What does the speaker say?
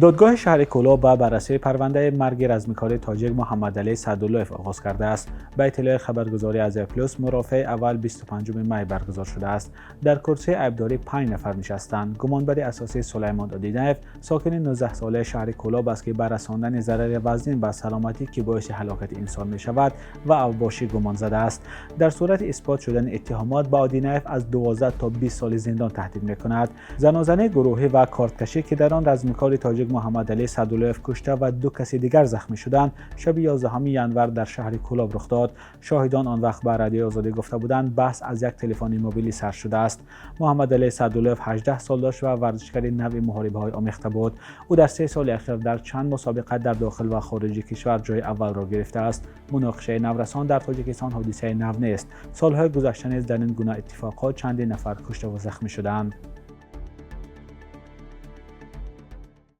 Додгоҳи шаҳри Кӯлоб ба баррасии парвандаи марги размикори тоҷик Муҳаммадалӣ Саъдуллоев оғоз кардааст. Ба иттилои хабаргузории Азия Плюс, мурофиаи аввал 25 май баргузор шудааст. Дар курсии айбдорӣ 5 нафар нишастанд. Гумонбари асосӣ Сулаймон Одинаев, сокини 19-солаи шаҳри Кӯлоб аст, ки ба расондани зарари вазнин ба саломатӣ, ки боиси ҳалокати инсон мешавад, ва авбошӣ гумон задааст. Дар сурати исбот шудани иттиҳомот ба Одинаев аз 12 то 20 соли зиндон таҳдид мекунад. Занозании гурӯҳӣ ва корткашӣ, ки дар он размикори тоҷик Муҳаммадалӣ Саъдуллоев кушта ва 2 каси дигар захмӣ шуданд, шаби 11 январ дар шаҳри Кӯлоб рух дод. Шоҳидон он вақт ба Радиои Озодӣ гуфта буданд, баҳс аз як телефони мобилӣ сар шудааст. Муҳаммадалӣ Саъдуллоев 18 сол дошт ва варзишгари навъи муҳорибаҳои омехта буд. Ӯ дар 3 соли ахир дар чанд мусобиқа дар дохил ва хориҷи кишвар ҷои аввалро гирифтааст. Муноқишаи наврасон дар Тоҷикистон ҳодисаи нав нест. Солҳои гузашта низ дар ин гуна иттифоқҳо чандин нафар кушта ва захмӣ шудаанд.